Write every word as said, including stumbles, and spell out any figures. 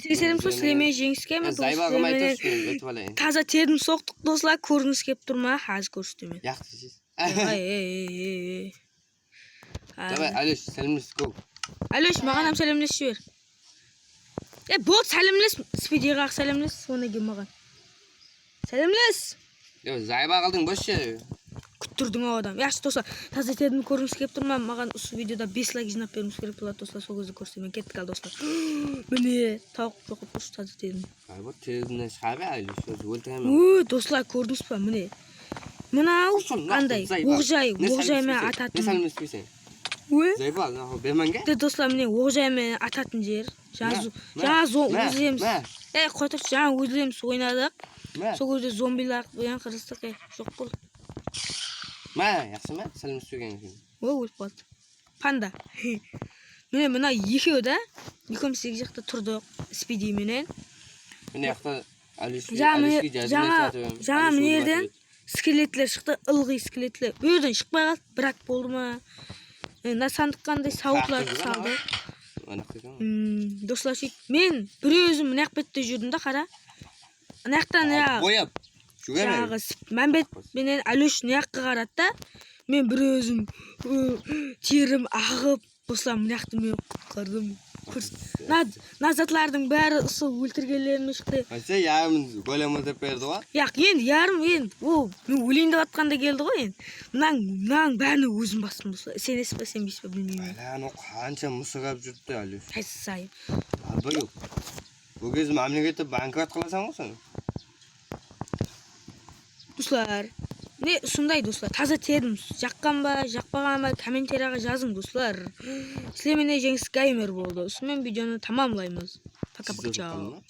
Seslerim sol, sizler menen Jeńiske, men Zayba qılmay turıp, aytıp alayın. Taza terdim soqtıq, doslar, kórgińiz kelip tur ma? Házir kórsetemen. Yaqtı siz. Ay, ey, ey, ey, ey. Davay, Alyosh, sálemles, go. Alyosh, maǵan hám sálemles jiber. E, bol, sálemles, Spidiyǵa sálemles, onnan keyin maǵan. Sálemles. Yo, Zayba qıldıń, bos jer. Kúttirdiń-aw adam. Yaqshı, doslar, taza terdim kórgińiz kelip tur ma? Maǵan usı videoda bes layk jıynap beriwińiz kerek boladı, doslar, sol gezde kórsetemen. Kettik al, doslar. Mine, tawıp joq bolıp turıptı taza terdim. Ay, bu terimnen shıǵa be, Alyosh, óltiremen. Óy, doslar, kórdińiz ba? Mine. Mınaw anday, oq jay, oq jay menen atatıń. Óy. Zayba, mınaw bermenge. De, doslar, mine, oq jay menen atatıń jer. Jańa zo-, jańa zo-, ózlerimiz. Ey, qoytırshı, jańa ózlerimiz oynadıq. Sol gezde zombiler bilen qırıstıq, ey, joq boldı. Ma, yaqshı ma? Sálemlesip júrgen eken. Óy, ólip qaldı. Panda. Mine, mına ekewi da. Ekewimiz eki jaqta turdıq. Spidi menen. Mine, jaqta Alyosh, jańa, jańa mına jerden skeletler shıqtı, ılǵıy skeletler. Bul jerden shıqpay qaldı, brak boldı ma? E, mına sandıq qanday sawıtlardı saldı. Doslar, sóyt. Men bir ózim mına jaq bette júrdim da, qara. Mına jaqtan, ya, boyap. Jańaǵı Mámbet menen Alyosh mına jaqqa qaradı da. Men bir ózim, ı, terim aǵıp, doslar, mına jaqtı men qurdım. Mına, mına zatlardıń bári usı óltirgenlerim shıqtı. Aytsa, yarımın golem ótirip berdi ǵoy. Yaq, endi yarım, endi, o, men óleyin dep atqanda keldi ǵoy endi. Mınań, mınań bárin ózim bastım, doslar. Isenesiz be, isenbeysiz be, bilmeymen. Ala, anau qansha mısıǵap júripti, Alyosh. Qaysı sayı? Alba joq. Bul gezde mámlekette bankrot qılasań ǵoy seni. Doslar, mine usınday, doslar. Taza terdim jaqqan ba, jaqpaǵan ba, kommentariyaǵa jazıń, doslar. Sizler menen Jeńis Gaymer boldı. Usınıń menen videonı tamamlaymız. Poka-poka, chao.